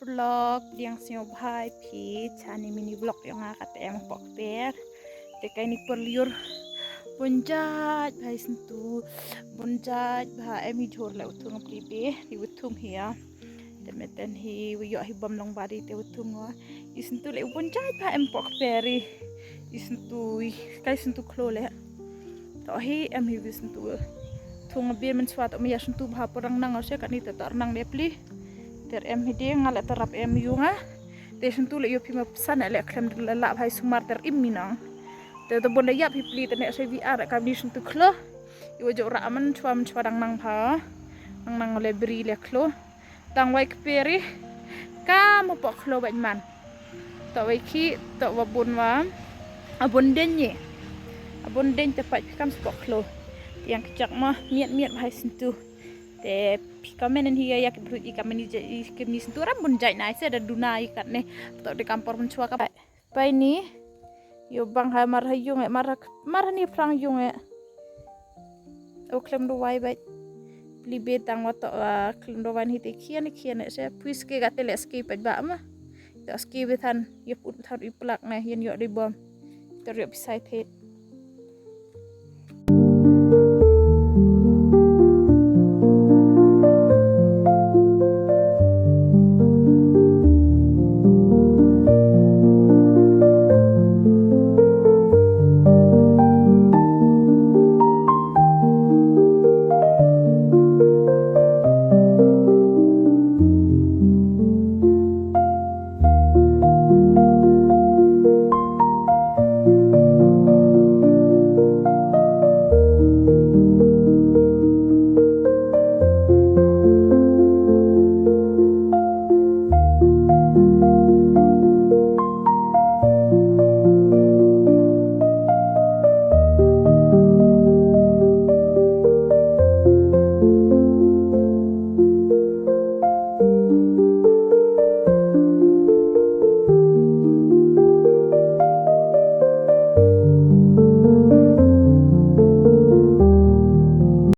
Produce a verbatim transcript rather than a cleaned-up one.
Vlog, diang sñiaw bha i phi, chani mini vlog yong nga kat em pok per. Te kaini por liur. Bun jait bha i syntu, bun jait bha em hi jhur le u thung pli be, i u thung hi ya. Te meten hi, u yoh hi bam long bari te u thung wa. I syntu le bun jait bha em pok per i. I syntu, i, kai syntu klo le. To hi em hi wi syntu. Thung a bier mynchwa to mi ya syntu bha porang nang o se katni te to nang de pli. Ter em hi de nga le to rap em yu nga. Te syntu le yo phi ma psan le khlem de la bha i sumar ter im mi nang. Te to bon de yap hi pli te ne se wi ar ka ni syntu klo. I wa jo ra mynchwa mynchwa dang nang bha. Nang nang le bri le klo. Tang wai kperi. Kam pok klo bait man. To wai ki, to wa bun wa. Abun den ye. Abun den te pait kam pok klo. Yang kjak ma miat miat bha i syntu. Te phi comment hi ya ki brut i comment i je i kim ni syntu ram bun jait nai se da duna i kat ne. To de kam por mynchwa ka bai. Bai ni. Yo bang ha mar ha yung e, mar ha, mar ha ni prang yung e. O khlem do wai bai. Pli be tang wa to, ah, khlem do wai hi te khian khian e se. Puis ke ga te le ski pait ba ma. To ski be than, yo put than i plak ne, yen yo de bom. To yo pisai the.